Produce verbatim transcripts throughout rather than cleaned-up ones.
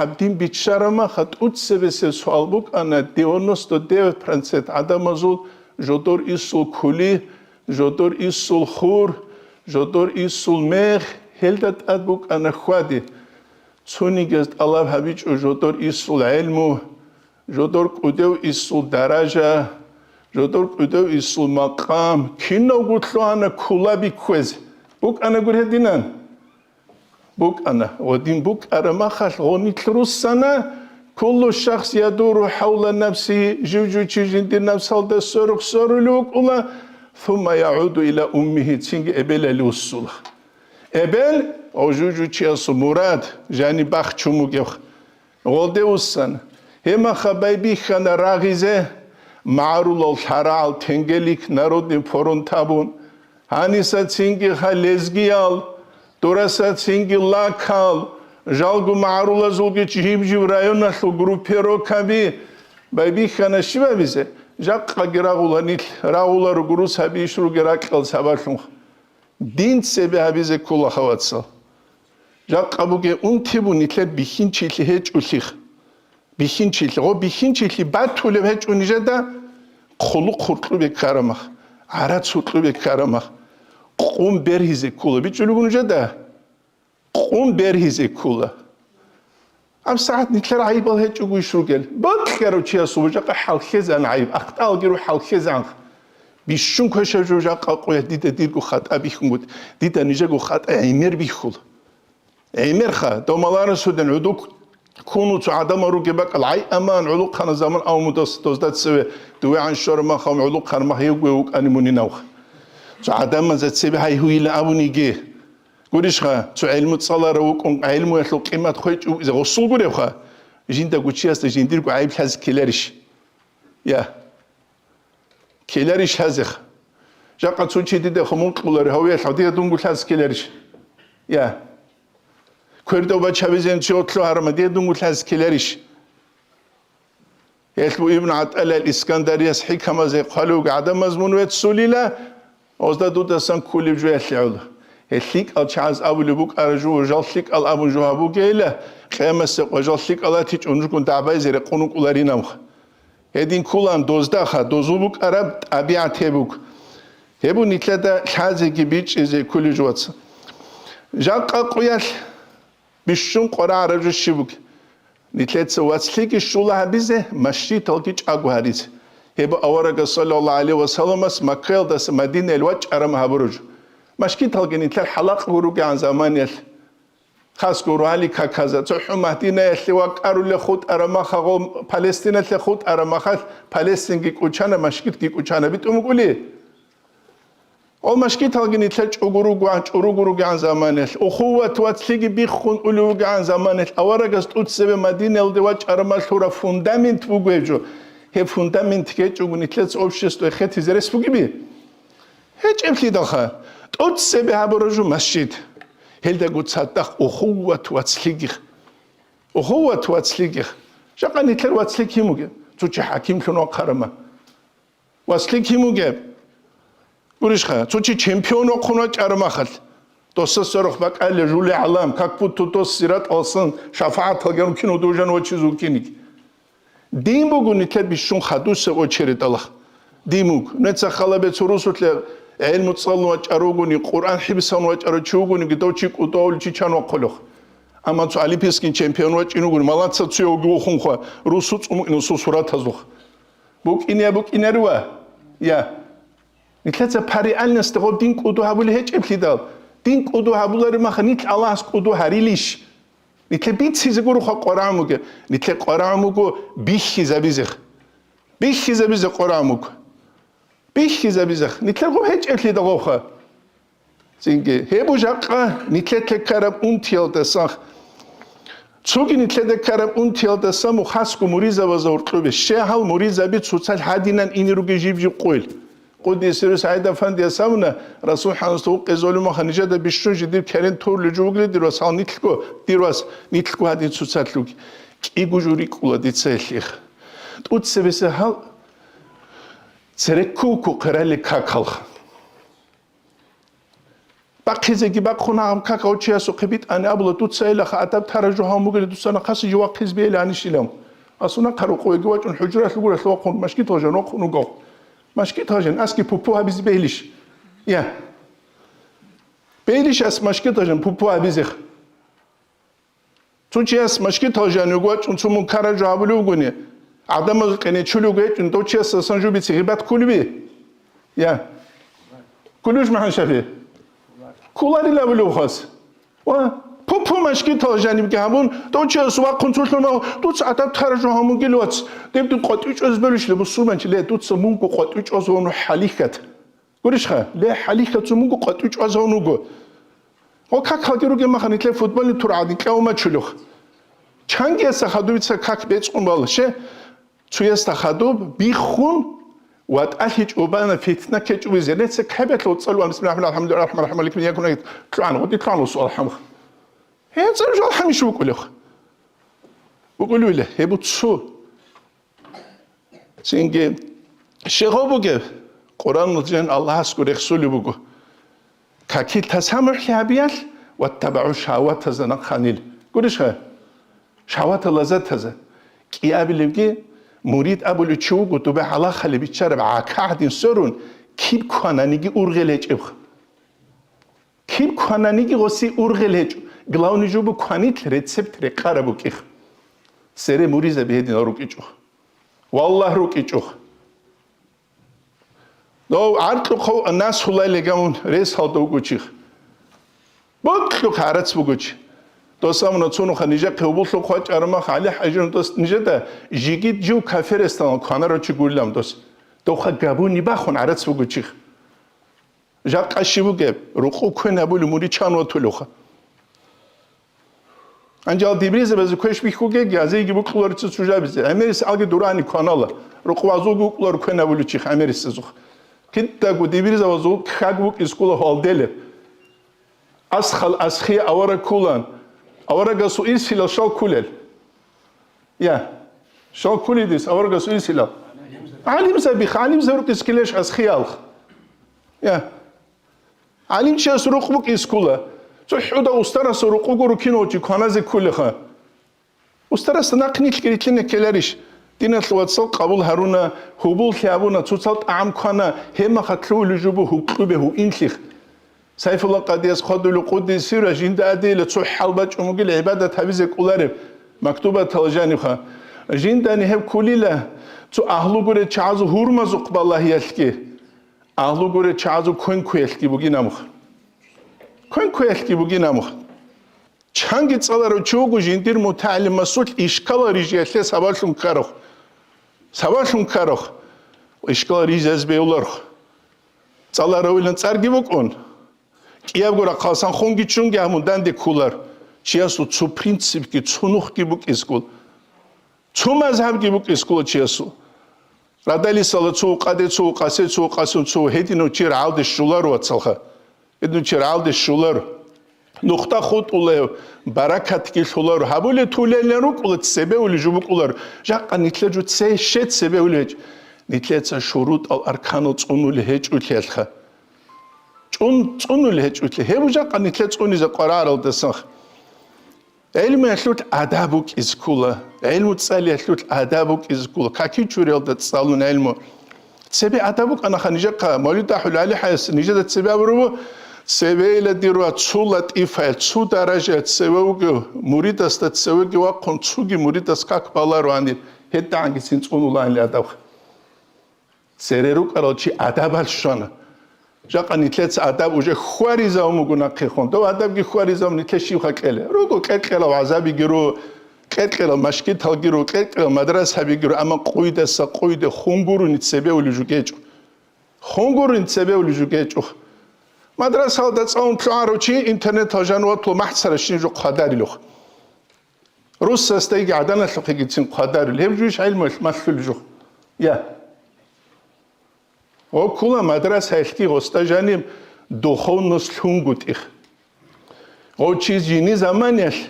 Гьаб дин биччарамаха, тӀуцебесеб суал букӀана, девяносто девять процент гӀадамазул жодор исул кули, жодор исул хур, жодор исул мех, гьелда тӀад букӀана хьвади. Цонигез тӀалаб гьабичӀо жодор исул гӀелму, жодор кӀудев исул даража, жодор кӀудев исул макъам, кинавго лъугьана кула бихьизе. БукӀана гури гьединан? БукӀана. Гъодин букӀараб махалъ гъонилъ руссана, куллу шахс ядуру хӀавла нафсигьи, жив-жив чи жиндир напсалда сверухъ сверулев вукӀуна, сумма ягӀуду иля уммигьи, цинги эбелалде вуссула. Эбел, гъо жив-жив чиясул мурад, жаниб бахчун бугеб. Гъолде вуссана. Гьеб махалъ байбихьана рагъизе, магӀарулал лъарагӀал тенгелик народный фронт абун. Гьаниса цинги гьал лезгиял, дураса цинги лакал, жалго магӀарулазулги жиб-жиб районалъул группировкаби байбихьана щиб гьабизе, жакъаги рагъула нилъ, рагъула руго рус гьабизе ругел ракьал сабаблъун. Дин цебе гьабизе ккола, вацал. Жакъа бугеб унти бу нилъер бихьинчилъи гьечӀолъихъ. Бихьинчилъи, гъо бихьинчилъи батулеб гьечӀо нижеда, хъулухъ гьоркьобе ккарамах, гӀарац гьоркьобе ккарамах, къун бергьизе ккола. БичӀчӀулего нужеда, къун бергьизе ккола. ГьабсагӀат нилъер гӀайибал гьечӀого иш ругел. Бокьарав чиясул жакъа хӀалхьезан гӀайиб, ахталги ру хӀалхьезан. Бищун квешаб жо жакъа къоялъ дида дирго хатӀа бихьун буго, дида нижего хатӀа гӀемер бихьула. ГӀемерха, домаларасудин гӀодоб ккун цо гӀадамал ругеб бакӀал гӀай аман гӀолохъана заман авмудас дозда цеве дувегӀан щвараб махав гӀолохъараб мах гьевгуе вукӀани мунинавха. Цо гӀадамазда цебе гьай гьуйилан абуниги. Гурищха, цо гӀелму цӀаларав вукӀун, гӀелмуялъул къимат хвечӀев гъосул гуребха, жиндаго чиясда жиндирго гӀайиб лъазе ккеларищ? Я. Ккеларищ лъазеха? Жакъа цо чи дида хъумул кьолари гьавиялъ гьадида дунго лъазе ккеларищ? Я. Квердав бачабизен чи отлъу гьарама дида дунго лъазе ккеларищ? Гьелъ бу Ибн ГӀатӀаилла Искандарияс хӀикамазе хъвалев гӀадамаз мун веццулила, озда дудасан кколеб жо ялъигӀула. Гьел лъикӀал чагӀаз абулеб букӀара жо, жал лъикӀал абун жо гьабугейила, къиямасеб къо жал лъикӀал атичӀун рукӀун дагӀбайзе рекъон вукӀуларинавха. Гьедин кколаан доздаха, дозул букӀараб тӀабигӀат гьеб буго. Гьеб бу нилъеда лъазеги бичӀчӀизе кколеб жо, вацал. Жакъа къоялъ бищун къварагӀараб жо щиб бугеб? Нилъеца вацлъиги щула гьабизе, мажгиталги чӀаго гьаризе. Гьеб аварагас, саллаллагьу гӀалайгьи ва салламас, Маккаялдаса Мадинаялде вачӀараб гьабураб жо. Мажгиталги нилъер хӀалакъго ругегӀан заманиялъ, хасго рогьалил каказда, цохӀо Мадинаялъе вакӀарулел хутӀараб махалъ, гъо Палестиналъе хутӀараб махалъ, Палестинги кӀочана, мажгитги кӀочана битӀун букӀули? Гъо мажгиталги нилъер чӀугу ругогӀан, чӀуругу ругегӀан заманиялъ, ухуват вацлъиги биххун улев вугегӀан заманиялъ, аварагас тӀоцебе Мадинаялде вачӀараб махалъ лъураб фундамент буго гьеб жо. Гьеб фундамент гьечӀого нилъеца общество хетизе рес бугеби? ГьечӀеблъидалха, тӀоцебе гьабураб жо мажгит. Гьелдаго цадахъ ухуват вацлъиги. Ухуват вацлъиги. Жакъа нилъер вацлъи кин бугеб? Цо чи хӀакимлъун вахъарама. Вацлъи кин бугеб? Гурищха, цо чи чемпион вахъун вачӀараб махалъ, досда сверухъ бакӀалде жули гӀалам, как будто дос сираталъсан шафагӀаталги гьарун кино дужан вачизе вукӀинеги. Дин буго нилъер бищун хадусеб очередалъ. Дин буго. Нуца халабе цо русулъе гӀелму цӀалун вачӀарав вугони, Къуръан хӀифзан вачӀарав чи вугониги, дов чи кӀудов чи чан вахъулев. Амма цо олимпийский чемпион вачӀин вугони, малаца цуявги вухунха, русу цӀумукӀинасул суратазулха. БукӀине я, букӀинарива? Я. Нилъеца по реальности гъоб дин кӀуду гьабулеб гьечӀеблъидал, дин кӀуду гьабулареб маха нилъ Аллагьас кӀуду гьарилищ? Нилъе бицизе гуроха къварагӀун бугеб, нилъе къварагӀун буго бихьизабизе. Бихьизабизе къварагӀун буго. Бихьизабизе. Нилъер гъоб гьечӀеблъидал гъобха. Цинги, гьеб бу жакъа нилъеда ккараб унтиялдасан. Цоги нилъеда ккараб унтиялдасан мухасго муризабазда гьоркьобе. Щегьал муризаби цоцал гьадинан ине ругел жиб-жиб къойил. Къуддиса сирругьу СагӀид Афандияс абуна, Расул хӀанасда гьукъезулев маха нижеда бищун жидер керен турли жугли, дир вас, гьал нилъго, дир вас, нилъго гьадин цоцалъуги. КӀиго жо рикӀкӀула дица гьелъих. ТӀуцебесеб гьал цереккуку хъерали какалха. Ахъизеги бахъун гьаб как гьав чиясухъе битӀани абула, дуца илаха адаб тара жо гьавун бугели, дуца нахъасе жо вахъиз бейиланищилан. Асуна хъарукъувеги вачӀун хӀужралъ гуралъ вахъун, машгитал жан вахъун вуго. Машгитал жан аски пупу гьабизе бейилищ? Я. Бейилищ ас машгитал жан пупу гьабизех? Цо чияс машгитал жанив вачӀун цо мункара жо гьабулев вугони, гӀадамазул къинечулев гьечӀун, дов чиясасан жо бице гъибат кколеби? Я. Кколевищ, МухӀаммад Шафи? Кколарила абулев хас. Ва пу-пу машгитал жанибги гьабун, дов чияс вахъун цолъун вав, дуца адаб тара жо гьамугил вац. Деб дун къватӀив чӀваз белищ ле, бусурманчи, ле, дуца мунго къватӀив чӀваз вавну хӀалихьат. Гурищха, ле, хӀалихьацун буго къватӀив чӀвазавун вуго. Гъо как гьалги ругеб маха нилъер футбольный тур гӀадин кьавмачулев. Чангиясда хадубица как бецӀун бала, ще? Цуясда хадуб биххун, ватӀалъи чӀубана, фитна ккечӀо, зенеца кабиялъ вацӀцӀалуан, бисмиллагьи, алхӀамдулиллагьи, рахӀмани рахӀим, малики, якун, лъугӀан, гъоди лъугӀан вусу алхӀамха. ГьецӀаб жо алхӀамищ вукӀулев? ВукӀулевила, гьеб буццу. Цинги щегъов бугеб, Къуръаналда жан Аллагьасго рехсулеб буго. Какил тасамухӀлъи гьабиялъ, ваттабагӀу шагьаватаза нахъанил. Гурищха? Шагьаватал лаззатаза. КӀиабилебги, мурид абулев чи вуго, доба гьалахалеб биччараб гӀака гӀадин сверун, киб квананиги ургъел гьечӀебха. Киб квананиги гъоси ургъел гьечӀо. Главный жо буго кванилъ рецепт рекъараб букӀих. Цере муризаби гьединал рукӀичӀо. Валлагь, рукӀичӀо. Дов гӀаркьухъав нас гьулай легамун рес гьалда вугочих. Бокьухъ гӀарац бугоч. Дос амуна цунуха нижехъе гьубуллъухъ вачӀармах, ГӀали ХӀажин дос нижеда жигит жив кафе рестанал кванарав чи гурилан дос. Довха габуни бахун гӀарац бугочих. Жакъа щиб бугеб, рукъу квен гьабулев муричан ватулевха. Анжал дибризабазе квеш бихьугеги, азейги букьуларица сужабизе. ГӀемерис алги дурани кванала. Рукъу вазулги вукӀулар квен гьабулев чих гӀемерисезухъ. Кидаго дибризабазул ккаг букӀискула гьалделеб. Асхал асхие авараг ккулан. Аварагасул ирсилал щал ккулел? Я. Щал ккулидис аварагас висилал? ГӀалимзаби, гӀалимзаби рукӀис ккелеш асхиялх. Я. ГӀалимчияс рукъ букӀис ккула. ЦохӀуда устарасул рукъ буго рукинав чи кваназе ккулеха. Устарасда нахъ нилъги рилълъине ккеларищ? Диналъ вацал къабул гьаруна, гьубуллъи гьабуна, цоцал тӀагӀам квана, гьебмахалъ лъугьулев жо буго гьукьубе гьуинлъих. Сайфулла къадияс хъвадулев къуддиса сирругьу жинда адейила цо хӀал бачӀун бугел гӀибадат гьабизе кӀолареб, мактубатал жанибха. Жиндани гьеб ккулила цо агьлу гурел чагӀазул гьурмазухъ балагьиялъги, агьлу гурел чагӀазул квен-квеялъги бугин амуха. Квен-квеялъги бугин амуха. Чанги цӀаларав чи вуго жиндир мутагӀалимасулъ ишкалал рижиялъе сабаблъун ккарав. Сабаблъун ккарав. Ишкалал рижизе бегьуларх. ЦӀаларавилан цӀарги букӀун. КӀиябго рахъалсан хунги чунги гьабун данде кколар, чиясул цо принципги, цо нухги букӀискул, цо мазгьабги букӀискула чиясул. Радалисала цо къаде, цо къасе, цо къасун, цо гьединав чи рагӀалде щоларо, вацалха. Гьединав чи рагӀалде щоларо. Нухда хутӀулев, баракатги лъоларо. Гьабулев тулелин рукӀула, цебе улев жо букӀуларо. Жакъа нилъер жо це-, щед цебе улев гьечӀ. Нилъеца шурутӀал арканал цӀунулев гьечӀолъиялъха. ЧӀун-, цӀунулев гьечӀолъи. Гьеб жакъа нилъер цӀунизе къвараралдасан. ГӀилмуялъулъ адаб букӀизе ккола. ГӀилму цӀалиялъулъ адаб букӀизе ккола. Каки чуриялда цӀалун гӀилму. Цебе адаб букӀанаха нижехъа. Мавлид ахӀулев ГӀали ХӀаяс нижеда цебе абурабу? Цебейила дир ва цо латӀифаялъ, цо даражаялъ цеве вугев муридасда цевеги вахъун, цоги муридас как баларо гьанир. ГьедагӀангицин цӀунулаанили адабха. Цере рукӀарал чи адабалъ щвана. Жакъа нилъеца адаб уже хьваризавун буго нахъехун. Дов адабги хьваризавун нилъе щибха кьела? Руго кьекьелал гӀазабиги ру, кьекьелал машгиталги ру, кьекьелал мадрасабиги ру, амма къуйдаса къуйде хунгуруни цебе улев жо гьечӀо. Хунгуруни цебе улев жо гьечӀо. Мадрасалда цӀалун лъугӀарав чи интернетал жаниватлъу махӀ царащин жо хъвадарилух. Руссасдайги гӀаданалъухъегицин хъвадарил, гьеб жуйищ гӀелмуялъ малъулеб жо? Я. Гъо ккула мадрасаялъги гъосда жаниб духовность лъунгутӀих. Гъов чи жини заманиялъ,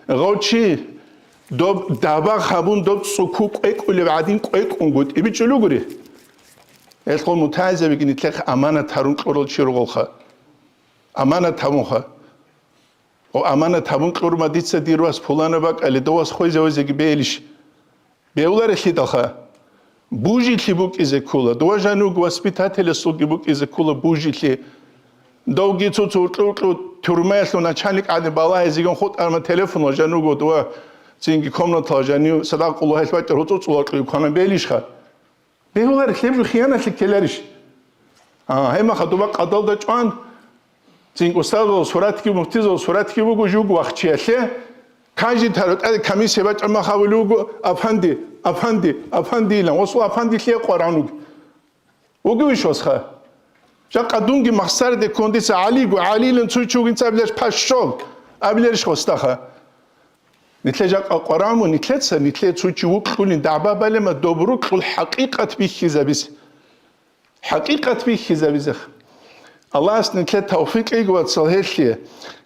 гъов чи доб дабагъ гьабун, доб цӀуку кӀвекӀулеб гӀадин кӀвекӀунгутӀи бичӀчӀулугури. Гьелъ гъо мутагӀилзабиги нилъехъ аманат гьарун кьурал чи ругъалха. Аманат гьабунха. О, аманат гьабун кьурма дица дир вас пулана бакӀали, дов вас хвезавизеги беилищ? Беуларелъидалха. Бужилъи букӀизе ккола. Дова жанив воспитателасулги букӀизе ккола бужилъи. Довги цо-цо уркьу-уркьу тюрмаялъул начальник гӀадин балагьизегун хутӀарма телефонал жанив дова цинги комнатала жанив садакъуллагьил бачӀар гьуцӀуцӀулал кьуй квана беилищха? Бегьуларищ, леб жо хияналъе ккеларищ? А, гьеб маха дуба къадалда чӀван, цин устазул суратги, муфтизул суратги буго жуг вахчиялъе, каждый таро тӀаде комиссия бачӀа мах абулев вуго, «Апанди, апанди, апанди», илан. Осул апандилъе къваран вуго. Вугевищ, осха? Жакъа дунги махсариде ккун дица ГӀалиго, ГӀалилан цуй чугинца абилаш пашшол, абиларищ хостаха? Нилъе жакъа къвараму, нилъеца, нилъе цо чи вукьулин дагӀба балема, доб рукьул хӀакъикъат бихьизабизе. ХӀакъикъат бихьизабизех. Аллагьас нилъе тавфикъ кьеги, вацал, гьелъие.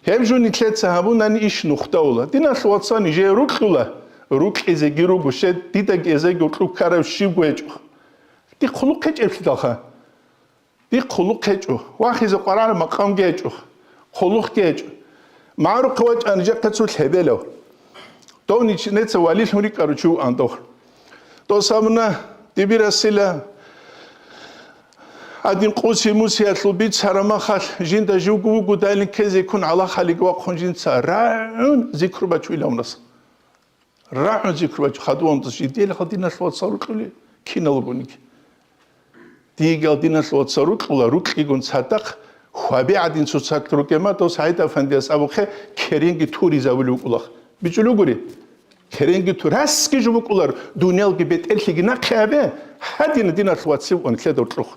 Гьеб жо нилъеца гьабунани иш нухдаула. Диналъ вацал, нижее рукьула, рукьизеги руго, щед дидаги эзеги рукьу ккарав щивго гьечӀо. Дихъ хъулухъ гьечӀеблъидалха. Дихъ хъулухъ гьечӀо, вахизе къваригӀараб макъамги гьечӀо, хъулухъги гьечӀо. МагӀарухъе вачӀани жехъе цо лъебелав. Дов нич-, неца валилъун рикӀкӀарав чи вугӀан дов. Дос абуна, дибирасила гьадин къуси-мусиялъул бицара махалъ, жинда живго вугодайилан ккезе ккун гӀалахалиги вахъун жинца рагӀун зикру бачуйилавунас. РагӀун зикру бачу хадувандас жидеялъ диналъ вацал рукьули киналгониги. Дигал диналъ вацал рукьула, рукьигун цадахъ хваби гӀадин цоцалъ рукӀема, дов СагӀид-афандияс абухъе керенги туризабулев вукӀулах. БичӀулев гури? Керенги ту-, расги жо букӀулар, дуниялги бетӀерлъиги нахъе абе, гьадина диналъ вацив ва нилъеда рукьухъ.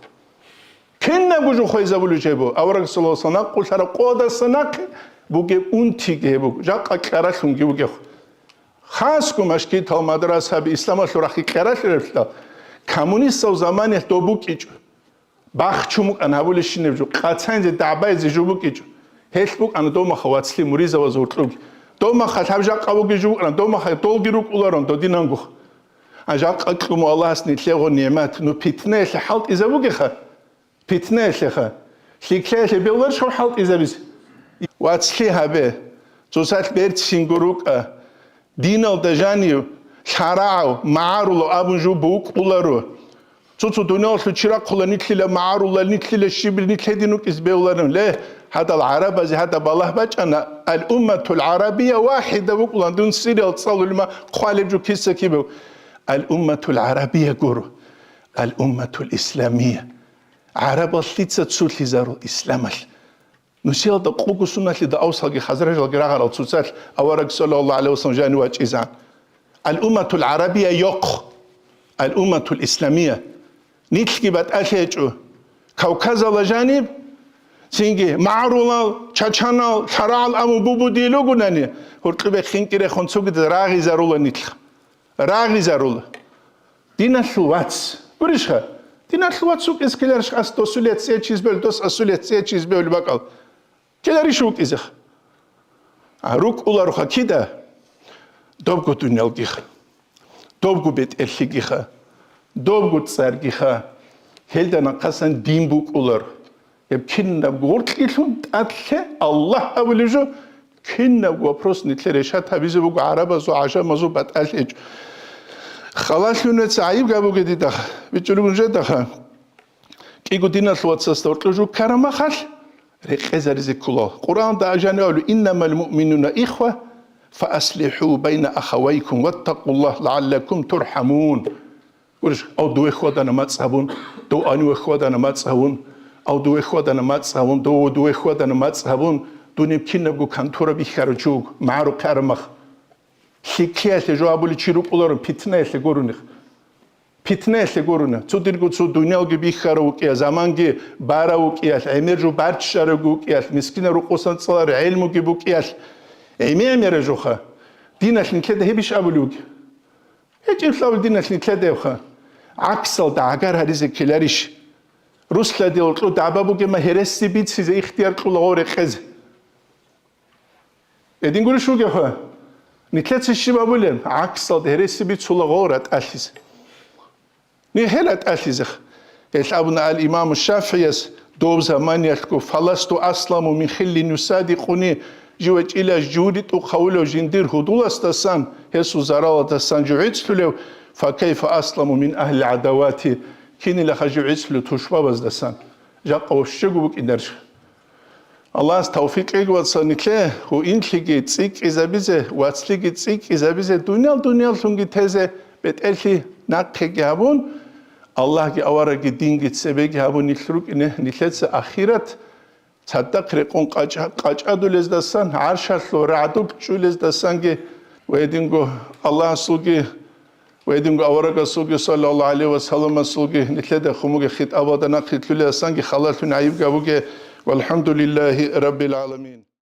Кинабго жо хвезабулев жебу, авараг саллаллагьу гӀалайгьи вассалам накъулъараб къодаса нахъе бугеб унтиги гьеб буго, жакъа кьаралъунги бугехъ. Хасго машгитал, мадрасаби исламалъул рахъги кьаралъулеб лъал, коммунистал заманалъ доб букӀичӀо. Бахчун букӀана гьабулебщинаб жо, къацанизе, дагӀбаизе жо букӀичӀо. Гьелъ букӀана домаха вацлъи муризаваз гьоркьоги. Домаха лъаб жакъа бугеб жо букӀана, домаха долги рукӀуларун додинангуха. А жакъа кьуму Аллагьас нилъего нигӀмат, ну питнаялъе хӀалтӀизабугеха. Питнаялъеха, лъикӀлъиялъе бегьуларищ гьав хӀалтӀизабизе? Вацлъи гьабе, цоцалъ берцинго рукӀа, диналда жанив, лъарагӀав, магӀарулав абун жо букӀуларо. Цо-цо дуниялалъул чи рахъула нилъила магӀарулал, нилъила щибил, нилъ гьедин вукӀизе бегьуларин. Ле, гьадал гӀарабазе гьадаб балагь бачӀана, «Ал-умматул гӀарабия вахӀида» букӀулан, дун сириял цӀалулема хъвалеб жо киса кибев. Ал-умматул гӀарабия гуро, ал-умматул исламия. ГӀарабал лъица цулъизарул исламалъ. Нусиялда къуго суналъида авсалги хазражалги рагъарал цоцалъ авараг саллаллагьу гӀалайгьи вассалам жанив вачӀизан. Ал-умматул гӀарабия йохъ. Ал-умматул исламия. Нилъги батӀалъи гьечӀо. Кавказала жаниб, цинги магӀарулал, чачанал, лъарагӀал аму бубудийл ругунани, гьоркьобе хинкӀи рехун цогидаз рагъизарула нилъ. Рагъизарула. Диналъул вац. Гурищха? Диналъул вац вукӀиз ккеларищ ас досулец цӀечиз бел, дос асулец цӀечиз бел бакӀал? Ккеларищ вукӀизех? А, рукӀуларуха кида? Добго дуниялгиха. Добго бетӀерлъигиха. Добго цӀаргиха. Гьелда нахъасан дин букӀулар. Гьеб кинабго гъоркьилъун тӀадлъе Аллагь абулеб жо, кинабго вопрос нилъер решат гьабизе буго гӀарабазул, гӀажамазул батӀалъи гьечӀо. Халалъунеца гӀайиб гьабуге дида, бичӀчӀулигун жедаха. КӀиго диналъул вацасда гьоркьоб жо ккараб махалъ, рекъезаризе ккола. Къуръанда жанив абулеб: «Иннамал муъминуна ихва, фааслихӀу байна ахавайкум, ваттакъуллагь лагӀаллакум турхӀамун». Гурищ, ав дуе хьвадана мацӀ гьабун, дов гьаниве хьвадана мацӀ гьабун, ав дуе хьвадана мацӀ гьабун, дов дуе хьвадана мацӀ гьабун, дунеб кинабго контора бихьарав чи вуго, магӀарухъе араб мах. ЛъикӀлъиялъе жо абулев чи рукӀуларо, питнаялъе гурони. Питнаялъе гурони. Цо дирго цо дуниялги бихьарав вукӀиялъ, заманги барав вукӀиялъ, гӀемер жо барччарав вукӀиялъ, мискинав рукъосан цӀаларав гӀелмуги букӀиялъ, гӀемер-гӀемераб жоха. Диналъ нилъеда гьебищ абулев вугеб? ГьечӀеблъи абулеб диналъ нилъедабха. ГӀаксалда гӀагар гьаризе ккеларищ? Русла дила кьу дагӀба бугеб ма гьереси бицизе ихтияр кьула гъов рекъезе. Гьедин гурищ вугевха? Нилъеца щиб абулеб? ГӀаксалда гьереси бицула гъов ратӀалъизе. Нигьел ратӀалъизех. Гьелъ абуна ал-Имаму ШафигӀияс: Доб заманиялъго, фаласту асламу мин хиллин юсадикъуни, жив вачӀила жури тӀухъавулев жиндир гьудуласдасан, гьесул заралалдасан жив гӀицӀлъулев, факайфа асламу мин агьлил гӀадавати, кинилаха жив гӀицӀлъулев тушбабаздасан, жакъа вощего букӀинарищ? Аллагьас тавфикъ кьеги, вацал, нилъе, гьуинлъиги цӀикӀкӀизабизе, вацлъиги цӀикӀкӀизабизе, дуниял-дунияллъунги тезе, бетӀерлъи нахъеги гьабун, Аллагьги аварагги динги цебеги гьабун нилъ рукӀине, нилъеца ахират цадахъ рекъон къачӀ-, къачӀадулездасан, гӀаршалъул рагӀдулъ чӀулездасанги ва гьединго Аллагьасулги ва гьединго аварагасулги, саллаллагьу гӀалайгьи ва салламасулги, нилъеда хъумуге хитӀабалда нахъ рилълъулездасанги халалъун гӀайиб гьабуге. ВалхӀамдулиллагьи раббил гӀаламин.